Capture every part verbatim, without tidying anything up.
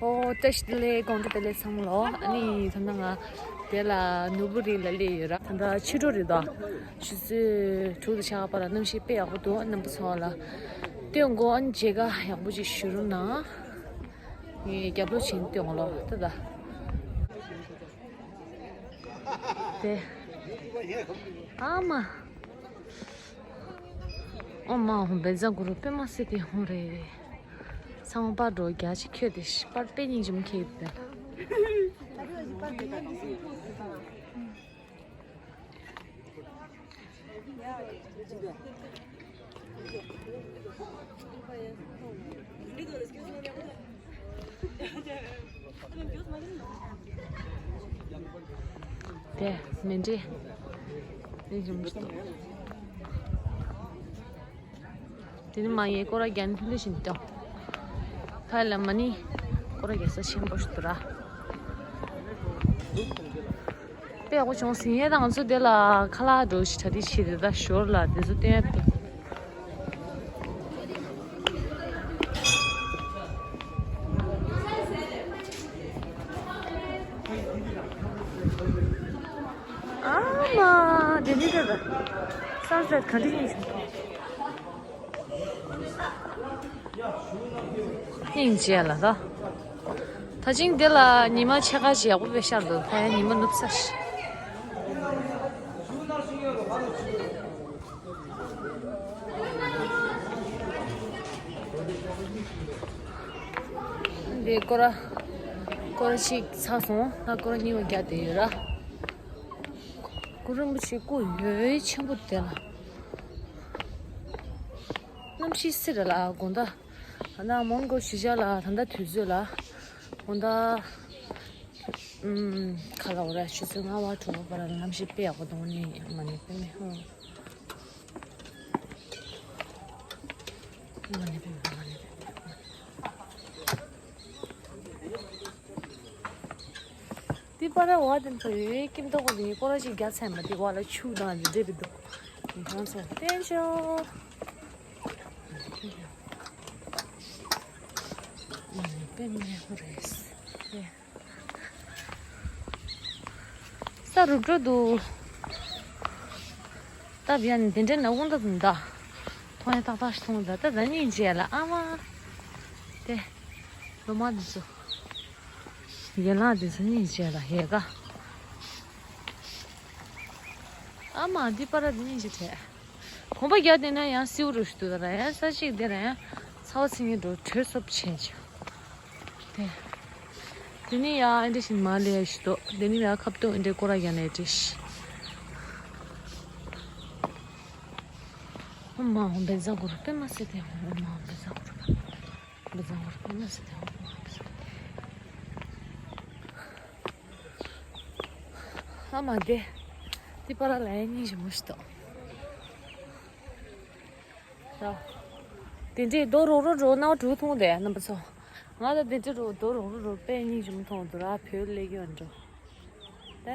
ཨོ་བཀྲ་ཤིས་བདེ་ལེགས། དགོང་དྲོ་བདེ་ལེགས་ཚང་མ་ལོ། ཨ་ནི་ད་ལྟ་ང་དེ་ལ་ནོར་བུ་རི་ལ་སླེབས་ཡོད་ར། ད་ལྟ་ཕྱི་དྲོ་རེད་དོ། ཆུ་ཚོད་དྲུག་དང་ཕྱེད་ཀ་བར་ལ་གནམ་གཤིས་དཔེ་ཡག་པོ་འདུག་རྣམ་པ་ཚོ་ལ་སྟོན་དགོས། ཨ་ནི་མཇལ་ཁ་ཡག་པོ་ཅིག་ཞུ་རོགས་གནང་། ངས་རྒྱབ་ལོགས་བྱས་ནས་སྟོན་གོ་ལོ། ད་ད། དེ། ཨ་མ། ཨོ་མ་ཧོ་བན་ཛ་གུ་རུ་པད་མ་སེ་དེ་ཧོ་རེ། ཚང་མ་པར་འགྲོ་རྒྱ་ཆེ་ཁྱོད་དེ་པར་དཔེ་སྙིང་རྗེ་མོ་ཁྱེད་དེ། དེ་མི་འདྲི། དེ་ནི་མ་ཡེ་སྐོར་ར་རྒྱན་ཕུལ་བཞིན་ཏོ། ཕ་ལ་མ་ནི་སྐོར་ར་རྒྱ་ས་ཆེན་པོ་ཞིག་ཏུ་ར། དཔེ་ཡག་པོ་བྱུང་ཟིན་ཡས་དང་ང་ཚོ་དེ་ལ་ཁ་ལག་འགྲོ་ཞིག་གྲ་སྒྲིག་བྱེད་དེ་ད་ཞོར་ལ་དེ་ཚོ་སྟོན་ཡ་དེ། ཨ་མ་དེ་ནི་དེ་ད་སར་ཟེར་ག་འདྲ་ཡིན་ཞིག་སྙིང་རྗེ་ལ་ད། ད་ཅིང་འདི་ལ་ཉི་མ་ཕྱེད་ཀ་ཞིག་ཡག་པོ་དཔེ་ཤར་འདུག་ད་ཡང་ཉི་མ་ནུབ་ས་ཞིག་འདི་སྐོར་ར་སྐོར་ར་ཞིག་ཚར་སོང་། ད་སྐོར་ར་གཉིས་པ་རྒྱག་བསྡད་ཡོད་ར། གུ་རུ་རིན་པོ་ཆེ་སྐུ་འོད་ཆེན་པོ་དེ་ལ། གནམ་གཤིས་བསིལ་རེད་ལ་དགོང་དག་ད་ལྟ་མོན་གྷོ་གཞིས་ཆགས་ལ་ད་ལྟ་དུས་ཚོད་ལ། དགོང་དག་ཨུམ། ཁ་ལ་འོ་ར་ཆུ་ཚོད་ལྔ་པ་དྲུག་པ་བར་ལ་གནམ་གཤིས་དཔེ་ཡག་པོ་འདུག་ནི་མ་ནི་དཔེ་མི་ཧོ། མ་ནི་དཔེ་མི་མ་ནི་དཔེ་མི། འདི་པར་བ་དེ་ཚོ་ཡོད་ཀྱིན་ཏོག་གོ་འདི་སྐོར་ར་ཞིག་རྒྱག་ཚར་མ་འདི་བ་ལ་ཆུ་དང་འདི་འདྲ་བི་འདུག་ཡིན་ཁང་སོང་བསྟན་ཤོག་དཔེ་མེད་ཧོ་རེད། ས་རུབ་འགྲོ་འདུག་ད་བྱས་ནས་དེ་འདྲའི་ནག་ཁུང་ད་འདུག་ད་མཐོང་ཡ་ཏག་ཏག་ཞིག་མཐོང་ད། ད་ད་སྙིང་རྗེ་ལ་ཨ་མ། དེ་ལོ་མ་འདི་ཚོ། ཡན་ལག་འདི་ཚོ་སྙིང་རྗེ་ལ་ཡལ་ག་ཨ་མ་འདི་པར་འདི་སྙིང་རྗེ་དྲན། གོམ་པ་རྒྱག་བསྡད་ན་ཡང་སེའུ་རུ་ཞིག་འདུག་ད་ཡང་ས་གཅིག་འདི་ལ་ཡང་ཚ་བ་ཚིག་ངན་འགྲོ་དྲོད་སོབ་ཆེན་ཆེ། དེ། དེ་ནི་ཡང་ཨེ་འདྲ་ཞིག་མ་ལས་ཞིག་འདུག་དེ་ནི་ཡང་ཁབ་ཏུ་ཨེ་འདྲ་སྐོར་ར་རྒྱག་ནས་བྲིས། ཨོ་མ་ཧོ་བན་ཛ་གུ་རུ་པད་མ་སེ་དེ་ཧོ། ཨོ་མ་ཧོ་བན་ཛ་གུ་རུ་པད་མ་སེ་དེ་ཧོ། ཨོ་མ་བན་ཛ་གུ་རུ། ཨ་མ་དེ། དེ་པར་ལ་ཡང་སྙིང་རྗེ་མོ་ཞིག་འདུག་ད། དེ་འདྲའི་རྡོ་རོག་རོག་རོག་སྣང་བ་འགྲོ་མཐོང་དེ་རྣམ་པ་ཚོ། ང་ད་དེ་འདྲའི་རོག་རྡོ་རོག་རོག་རོག་དཔེ་སྙིང་རྗེ་མོ་མཐོང་འདུག་ར། བོད་སླེབས་ཀྱི་ཡོད་འགྲོ། ད།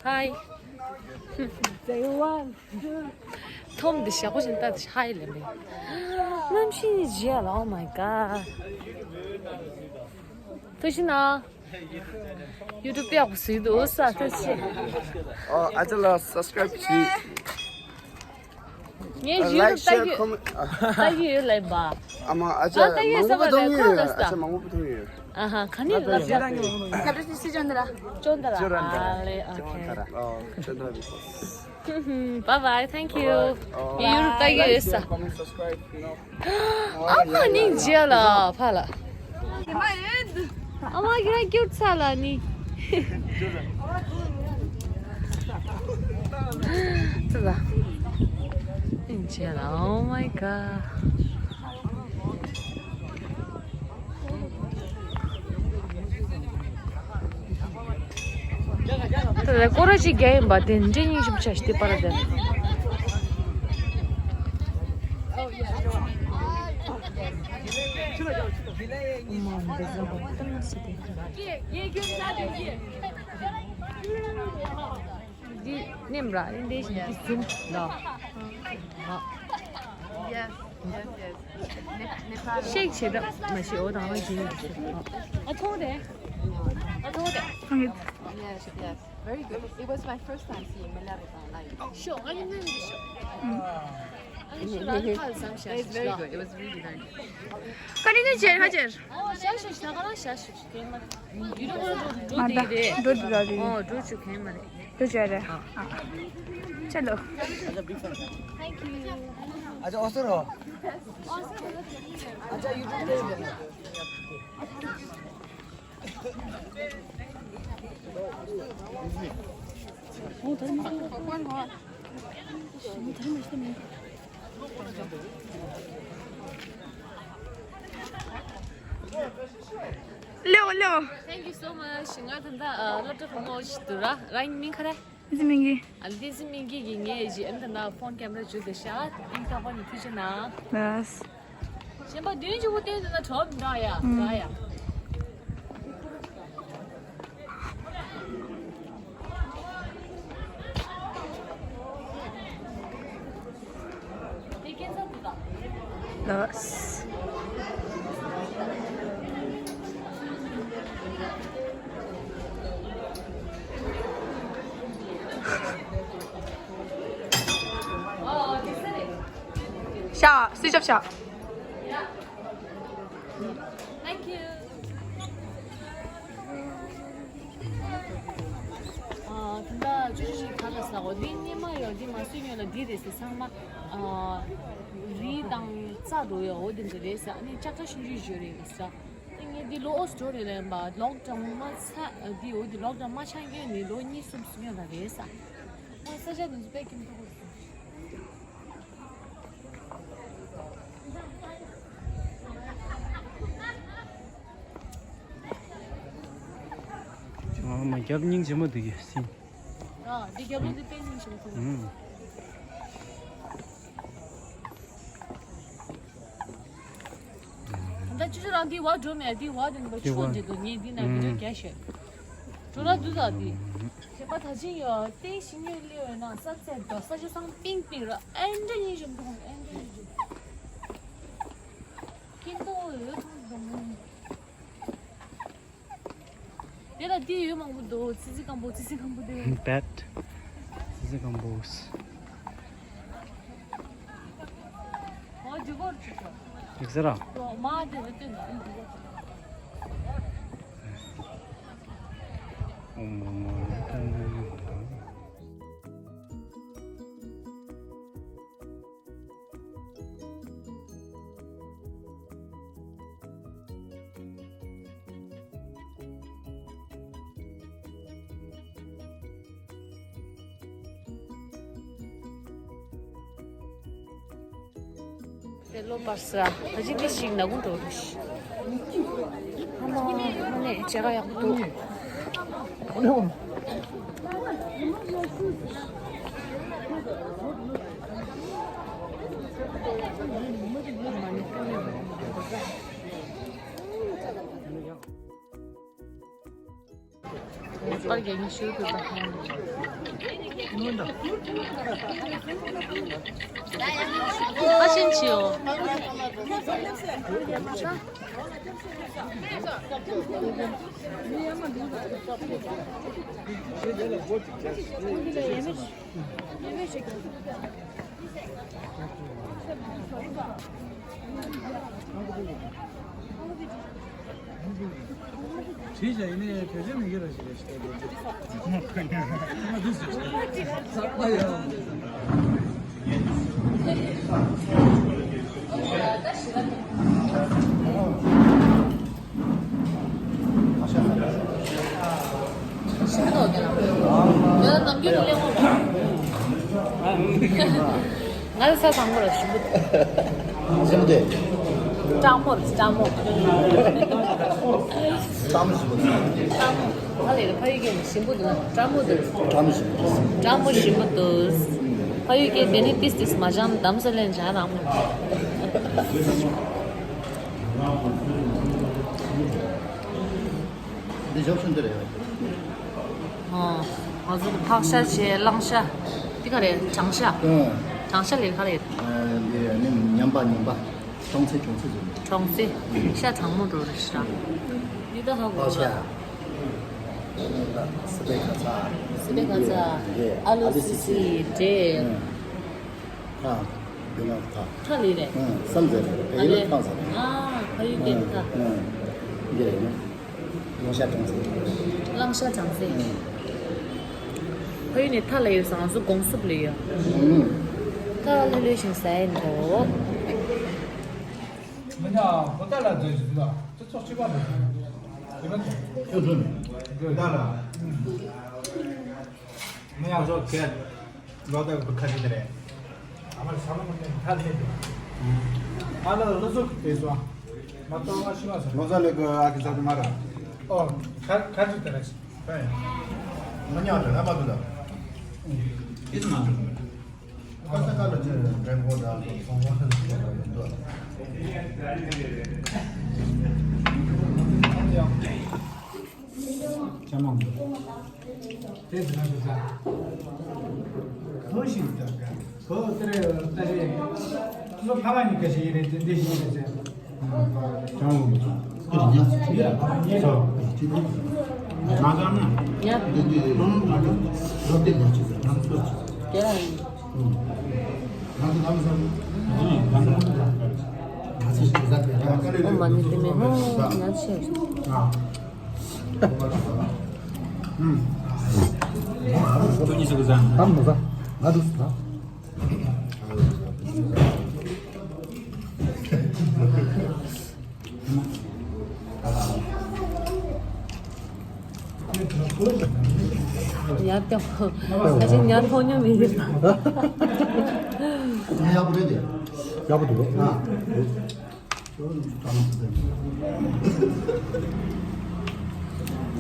Hi. Say one. ཐོམ་འདི་ཞག་པོ་བཞིན་ལྟ་དེ་ཧའི་ལེ་མེ། གནམ་གཤིས་བརྗེད་ལ། Oh my god. ཐུགས་ཤིན་ན། ཡུ་ཊུབ་ཡག་པོ་བཟོས་འདུག་ས་ཐུགས་ཤིན། ཨོ་ཨ་ཅག་ལ་སབ་སི་ཀ་རེབ་བྱེད། ངས་ཡུ་ཊུབ་ལའིག་ཤེར་ལྟ་ཁོ་མེན་ལྟ་གི་ཡོད་ལབ་པ། ཨ་མ་ཨ་ཨ་ཅག་ལྟ་གི་ཡོད་མང་པོ་ཟེར་བ་མཐོང་ལབ་ཡོད། ཁོ་ལབ་ས། ཨ་ཅག་མང་པོ་མཐོང་ཡོད། ཨ་ཧ་ག་ནི་ལབ་ས། ཁ་ཏོ་ཅི་སི་ཅོན་ཏ་ར། ཅོན་ཏ་ར། ཅོན་ཏ་ར། ཨ་ལེ་ཨོ་ཁེ། ཅོན་ཏ་ར། ཨོ་ཅོན་ཏ་ར། Bye bye, thank you. ངས་ཡུ་ཊུབ་ལྟ་གི་ཡོད་ས། ཨ་མ་ནི་རྗེས་ལ་ཕ་ལ། ཨ་མ་ཁྱེད་རང་སྐྱུར་ཚ་ལ་ནི། ཙི་ལ། ནི་རྗེས་ལ། Oh my god. དེ་ལ་སྐོར་ར་ཅིག་རྒྱག་ཡིན་པ་དེ་འདྲའི་སྙིང་རྗེ་པོ་ཆགས་ཤིག་དེ་པར་དེ། མ་འདི་ཟ་བ་ལྟ་ན་སི་དེ། འདི་ནེམ་ར་འདི་འདི་ཟིན་ལ། ཡ། Yes, yes. Nepal. ཤེག་བྱེད་ཐབས་མ་ཤེས། འོ་དང་རང་གིས་ཨ་མཐོང་དེ། ཨ་མཐོང་དེ། Yes, yes. Very good. It was my first time seeing Melarika live. ཤོག་ང་ཡིན་ནམ་ཤོག་ཨ་ནི་ཤོག་རང་ཁ་བཟང་ཤ། It's very good. It was really very good. ཀ་ནི་ནི་ཇེར་ཧ་ཇེར། ཨོ་ཤ་ཤ་ཤ་ཁ་རང་ཤ་ཤ་ཤ་ཁེ་མ་རེད། ཡུ་རོ་ཁོ་རང་འགྲོ་འགྲོ་དེ་རེད། འགྲོ་འགྲོ་རེད། ཨོ་འགྲོ་ཆུ་ཁེ་མ་རེད། འགྲོ་ཇེར་རེད། ཨ་ཅ་ལོ། Thank you. ཨ་ཅག་ཨོ་སོ་རོ། ཨ་ཅག་ཡུ་ཊུབ་དེ་ཡོད་ན། ལེའོ་ལེའོ། Thank you so much. ང་ད་ལྟ་ཨ་སློབ་གྲྭ་ཁོ་མོ་ཞིག་ཏུ་ར། རང་མིང་ག་རེ། ལི་ཙི་མིང་གི། ཨ་ལི་ཙི་མིང་གི་གི་ངས་ཞིག་ཨ་ནི་ད་ལྟ་ཕོན་ཀེམ་ར་བརྒྱུད་དེ་ཤ་ཨིན་ཐ་ཧོན་ནི་ཐུགས་རྗེ་གནང་། ལགས། གཞན་པ་བདུན་ཅུ་པོ་བསྟན་ཟེར་ན་གྲོགས་འདྲ་ཡ་འདྲ་ཡ། དེ་སྐད་ཆ་འདི་དང་། ལགས། ཨ་དེ་ས་རེད། ཤ་སུས་ཅབ་ཤ། Thank you. ཨ་ད་ལྟ་ཅོ་ཅོ་ཞིག་ག་ལ་ཟ་འོ་འདི་སྙེ་མ་ཡོད། འདི་མ་སུས་ཉོ་ལ་འདི་རེད་ཟེར། ཚང་མ་ཨ་རི་དང་རྩ་འགྲོ་ཡོད། འོ་འདི་འདི་རེད་ཟེར། ཨ་ནི་ལྕགས་ཁྲ་ཆུང་ཆུང་ཞིག་རེད་ཟེར། ཏིང་ངེ་འདི་ལོ་ཨོ་སི་ཏྲོ་རེ་ལེན་པ་ལོག་ཀྲོན་མ་ཚ་འདི་འོ་འདི་ལོག་ཀྲོན་མ་ཆགས་ཡོད་ནི་ལོ་གཉིས་གསུམ་སུ་ཉོ་ལ་རེད་ཟེར། ཨ་ས་ཆ་འདི་ཚོ་དཔེ་ཁྱིམ་ཐུག་གོ། ཨ་མ་རྒྱབ་སྙིང་རྗེ་མོ་འདུག་གི་སིན། ཨ་འདི་རྒྱབ་ལོགས་འདི་དཔེ་སྙིང་རྗེ་མོ་འདུག་ཨུམ། ད་ལྟ་ཅི་ཞིག་རང་འདི་བ་འགྲོ་མེད། འདི་བ་འདི་འདི་ཆུ་བ་འདི་འདུག་ངས་འདི་ན་བི་ཌིའོ་རྒྱག་ཤེས། འགྲོ་ར་འདུག་ད་འདི། ཞེས་པ་ད་ཅི་ཡོད་ཏེ་ཞིང་ཡོད་ལེ་ཡོད་ན་ས་ཚད་འགྲོ་ས་ཆ་སང་པིང་པིང་ར་ཨེ་འདྲ་ཉིན་བཞིན་འགྲོ་ཨེ་འདྲ་ཉིན་བཞིན། ཀིན་ཏོ་ཡོད་ཁང་འགྲོ་མོ། དེ་ལ་དེ་ཡོད་མང་པོ་འདུག་ཙི་ཙི་སྐམ་པོ། ཙི་ཙི་སྐམ་པོ་དེ། བེད། ཙི་ཙི་སྐམ་པོ། ཨོ་འདི་གོར་ཅིག་ཤོག་རིག་ཟེར་ར། ཨོ་མ་དེ་རེ་ཏོན་ན་འདི་གོར་ཅིག་ཨོ་མ་མ་ལ་ཏན་ན་ཡོད་ད། དེ་ལོ་པར་ས་ད་ཅི་དེ་ཞིག་ན་གུང་འགྲོ་རུ་ཤི། ཨ་མ་ཨ་ནེ་བྱེད་ག་ཡག་པོ་འདུག་པར་རྒྱག་ཉི་ཤུ་དུ་དང་། ཨ་ཤིན་ཆིའོ། བྲིས་བྱས་ཡིན་ནའི་བེད་སྤྱོད་མི་དགོས་ར་ཞིག་རེད་ཤག་ང་ཚོ་ས་དང་པོ་ལ་ཞིམ་པོ་འདུག་ཞིམ་པོ་འདུག་སྤྲང་མོ་རེད། སྤྲང་མོ། སྤྲང་མོ་ཞིམ་པོ་འདུག་སྤྲང་མོ། ག་ལེར་ཕ་ཡུལ་སྐད་ནས་ཞིམ་པོ་འདུག་སྤྲང་མོ་འདུག་སྤྲང་མོ་ཞིམ་པོ་འདུག་སྤྲང་མོ་ཞིམ་པོ་འདུག་ཕ་ཡུལ་སྐད་དེ་ནི་ཏིས་ཏིས་མ་སྦྱང་གདམ་ས་ལེན་བྱ་རང་མོ། འདི་ཞོག་ཤིན་ཏུ་རེད། ཨོ། ང་ཚོ་ཕག་ཤ་བྱས་གླང་ཤ། འདི་ག་རེད། དྲང་ཤ། ཨོ། དྲང་ཤ་ལས་ག་རེད། ཨ་འདི་ནི་ ཉམས་པ་ཉམས་པ། གྲོང་ཚེ་གྲོང་ཚེ་ཟེར་ནས། གྲོང་ཚེ། ཤ་གྲང་མོ་འགྲོ་རེད་ཤག་འདི་ད་ཧ་གོ། ཨོ་ཤ། སི་པན་ཁ་ཚ། སི་པན་ཁ་ཚ། ཨ་ལུ་སི་སི་འབྲས། ཨ། འདི་ན་ཁ། ཁྲ་ལི་རེད། ཨ། བསམ་ཚེ་རེད། ཨ་ཡིན་ལ་ཁ་ཚ། ཨ། ཕ་ཡུལ་སྐད་ཁ། ཨ། འདི་རེད་ནི། གླང་ཤ་གྲང་ཚེ། གླང་ཤ་གྲང་ཚེ། ཨ། ཕ་ཡུལ་ནས་ཐ་ལ་ཡོད་ས་ང་ཚོ་དགོང་སུབ་ལ་ཡོད། ཨ། ཐ་ལ་ལྷོད་ལྷོད་ཞིང་ཟ་ཡི་འདུག་མི་ཉག་བོ་ད་ལ་འདོད་ཞིག་ལ་སྤྱི་ཚོགས་སྤྱི་པ་ལ་འདོད། དེ་མ་ཁྱོད་ཚོ་ནི་བོ་ད་ལ། མི་ཡག་ཚོ་ཁྱེད་ལོ་ད་གི་ཁ་ཅིག་དེ་རེད། ཨ་མ་ལ་ས་མ་མ་ཐལ་ཐལ་དེ། ཨ་ལ་ལ་ཚོ་གི་དེ་སོ། མ་གཏོགས་ང་ཤི་མ་ས། ལོ་ས་ལེ་གི་ཨ་ཁི་ས་དེ་མ་ར། ཨོ། ཁ་ཁ་ཅིག་དེ་རེད། ཧེ། མི་ཉག་དེ་ར་མ་དུ་ད། ཨིས་མ་དུ། ཁ་ས་ཁ་ལ་ཅི་རེད་འགྲེམ་གོ་ད་སོང་བ་ཧེ་ཡོད་དོ། ཅ་མང་། དེ་ཟེར་ན་ཟེར་ས། གང་ཞིག་ད་ག་གོ་དེ་རེད་ད་རེད། ཁོ་ཕ་མ་གཉིས་ཀ་ཞིག་ཡིན་རེད་དེ་འདི་ཞིག་ཡིན་རེད་ཟེར། ཅང་ལོ་མི་ཚོ། ཁྱེད་ཀྱི་ཉག་ཚོ་ཁྱེད་ལ་ཕ་མ་གཉིས་རེད། ང་ཚང་ན། ཡ། འདི་འདི་ང་ཚོ་རབ་བདེ་ལོ་ཅི་ཟེར་ང་ཚོ་ཅི་ཟེར། དེ་ལ་ཡིན། ང་ཚོ་ལམ་སང་། ང་ཚོ་ཞིག་ཟ་དེ་ང་ཚོ་ཨོ་མ་ནི་དེ་མེད་ཧོ་ང་ཚོ་ཤེས། ཁྱོད་གཉིས་སུ་གི་ཟ། ད་མ་ཟ། ང་འདུག་ཟ། ཡར་ལྟ། ད་ཅི་ཉར་ཐོག་ཉོ་མི་རེད། ཡག་པོ་རེད་དེ། ཡག་པོ་འདུག་ཨ།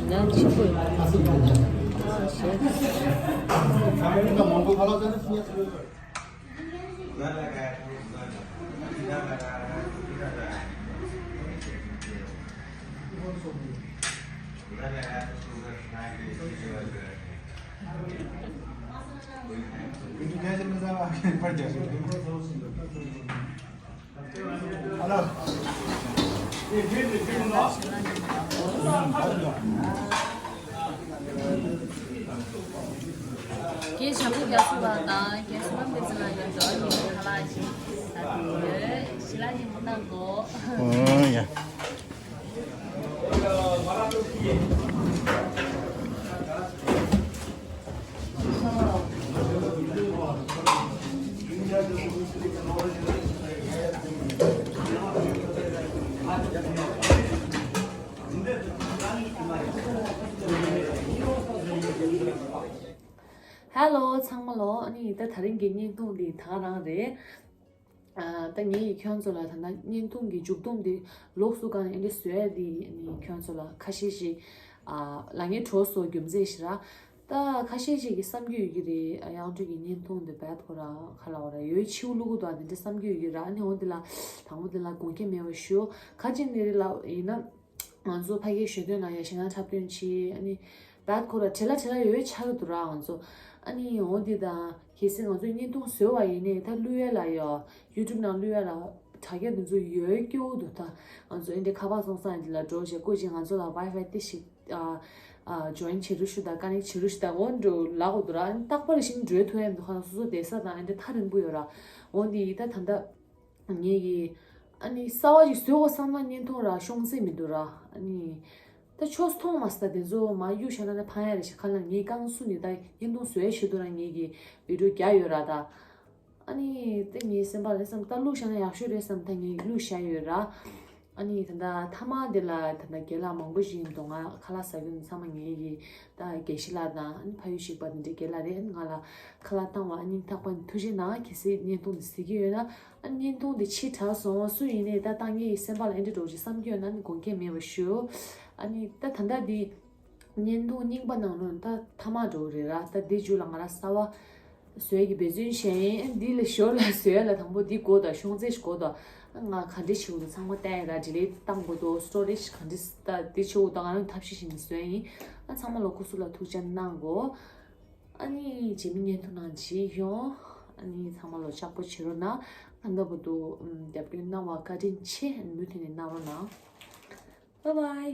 ཡང་ཆེན་པོ་ཡོད། ཨ་སི་ཡོད་ནས། རྒན་ཞྭ་ཕུག་རྒྱ་མཚོ་ལགས་དང་རྒན་བསོད་ནམས་བསྟན་འཛིན་ལགས་ཀྱིས་འགྲོ་བ་མིའི་ཁ་ལག་ཅིག་ཟ་དུས་ཞི་ལ་ཉིན་མོ་གནང་གོ། ཨོ་ཡ། Hello ཚང་མ་ལོ། ཨ་ནི་ད་དེ་རིང་གི་བརྙན་ཐུང་འདི་ད་ག་རང་རེད། ཨ་ད་ངས་ཁྱོད་ཚོ་ལ་ད་ལྟ་བརྙན་ཐུང་གི་མཇུག་སྡོམ་འདི་ལོགས་སུ་གང་ཨེ་འདྲ་བཟོས་ཡ་འདི་ཨ་ནི་ཁྱོད་ཚོ་ལ་ཁ་ཤས་ཤིག་ཨ་ལ་ངའི་གྲོགས་སོ་རྒྱུ་མཚན་ཞིག་ར། ད་ཁ་ཤས་ཤིག་གིས་བསམ་གྱི་ཡོད་ཀྱི་རེད། ཨ་གཡང་སྒྲོལ་གྱི་བརྙན་ཐུང་འདི་རྦད་ཁོ་ར་ཁ་ལ་འོ་ར་ཡོད་ཆིའུ་བླུག་གི་འདུག་ཨ་འདི་འདྲ་བསམ་གྱི་ཡོད་ཀྱི་ར། ཨ་ནི་འོ་འདི་ལ་དང་པོ་འདི་ལ་དགོངས་འགལ་མེད་པ་ཞུ། ཁ་ཅིག་ནི་རེད་ལ་ཡིན་ན། ང་ཚོ་ཕ་གིའི་ཞོ་སྟོན་ནང་ཡ་ཞེ་ན་འཁྲབ་སྟོན་བྱེད། ཨ་ནི་རྦད་ཁོ་ར་བྲེལ་ལ་བྲེལ་ལ་ཡོད་ཆགས་ཀྱི་འདུག་ར་ང་ཚོ། ཨ་ནི་འོ་འདི་དང་གལ་སྲིད་ང་ཚོས་བརྙན་ཐུང་བཟོས་པ་ཡིན་ནའི་ད་བླུག་ཡ་ལ་ཡ་ཡུ་ཊུབ་ནང་བླུག་ཡ་ལ་དྲ་རྒྱ་འདི་ཚོ་ཡོད་སྐྱོ་འདུག་ད་ང་ཚོ་ཨེ་འདྲ་ཁ་པར་སོང་ས་འདི་ལ་འགྲོ་བྱས་སྐུ་མཁྱེན་ང་ཚོ་ལ་ཝའི་ཕའི་ཏི་ཞིག་ཨ་ཨ་ཇོ་ཡིན་བྱེད་རོགས་ཞུ་དང་ཀ་ནེག་བྱེད་རོགས་ཞུ་དང་འོ་འགྲོ་ལབ་དགོས་འདུག་ར། ཨ་ནི་རྟག་པར་ཞིག་འགྲོ་ཐུབ་ཡ་མི་འདུག་ཁ་ན་སོ་སོ་བསྡད་ས་དང་ཨེ་འདྲ་ཐག་རིང་པོ་ཡོད་ར། འོ་འདི་ཡིན་ད་ད་ལྟ། ངེད་ཀྱིས་ཨ་ནི་གསར་བ་ཞིག་བཟོས་དགོས་བསམ་ན་བརྙན་ཐུང་ར་ཤོང་ཚད་མི་འདུག་ར། ཨ་ནི་ད་ཆོས་མཐོང་མ་སོང་ད་དེ་ཚོ་མ་གཡུག་བཞག་ན་ནི་ཕན་ཡ་རེད་ཤག་ཁ་ལ་ངས་རྐང་སུ་ནི་ད་བརྙན་ཐུང་བཟོ་ཡ་ཆེད་དུ་ར་ངེད་ཀྱིས་བི་ཌིའོ་རྒྱག་ཡོད་ར་ད། ཨ་ནི་ད་ངའི་སེམས་པ་ལ་བསམ་ད་བླུགས་བཞག་ན་ཡག་ཤོས་རེད་བསམ་ད་ངས་བླུགས་བཞག་ཡོད་ར། ཨ་ནི་ད་ལྟ་མཐའ་མ་དེ་ལ་ད་ལྟ་རྒན་ལགས་མང་པོ་ཞིག་ཡིན་འདུག་ང་ཁ་ལག་ཟ་རྒྱུ་ནི་ཚང་མ་ངེད་ཀྱི་ད་དགེ་བཤེས་ལགས་དང་ཨ་ནི་ཕ་ཡུལ་གཞིས་པ་དེ་འདྲའི་རྒན་ལགས་རེད། ཨ་ནི་ང་ལ་ཁ་ལག་བཏང་བ་ཨ་སྙིང་ཐག་པ་ནས་ཐུགས་རྗེ་གནང་། གལ་སྲིད་བརྙན་ཐུང་འདི་གཟིགས་ཀྱི་ཡོད་ན་ཨ་ནི་བརྙན་ཐུང་འདི་ཕྱིས་དྲགས་སོང་། སུ་ཡིན་ནའི་ད་ལྟ་ངའི་སེམས་པ་ལ་ཨེ་འདྲ་འགྲོ་ཅིག་བསམ་གྱི་ཡོད་ན་ཨ་ནི་དགོངས་འགལ་མེད་པ་ཞུ། ཨ་ནི་ད་ད་ལྟ་འདི་བརྙན་ཐུང་རྙིང་པ་ནང་ལོགས་ད་མཐའ་མ་འགྲོ་གི་རེད་ར། ད་འདི་མཇུག་ལ་ང་རང་གསར་བ་བཟོས་ཀྱི་འབད་བརྩོན་བྱས་ཡིན། འདི་ལས་ཞོར་ལ་བཟོས་ཡ་ལ་དང་པོ་འདི་དགོས་དང་ཤོང་ཚད་ཞིག་དགོས་དང་། ང་ག་འདྲས་བྱེད་དགོས་དང་ཚང་མ་བལྟས་ཡ་ལ་ཌི་ལིཊ་བཏང་དགོས་དང་སི་ཊོ་རེཇ་ག་འདྲས་ད་འདི་བྱེད་དགོས་དང་ང་རང་ཐབས་ཤེས་བྱས་ནས་བཟོས་ཡིན། ཨ་ཚང་མ་ལ་སྐུ་གཟུགས་ལ་ཐུགས་ཅག་གནང་དགོས། ཨ་ནི་རྗེས་མའི་བརྙན་ཐུང་ནང་མཇལ་ཡོང་། ཨ་ནི་ཚང་མ་ལ་ལྕགས་པོ་བྱེད་རོགས་གནང་། ད་ལྟ་བར་དུ་ཨམ་རྒྱབ་སྐྱོར་གནང་བ་བཀའ་དྲིན་ཆེ། མུ་མཐུད་ནས་གནང་རོགས་གནང་། Bye bye.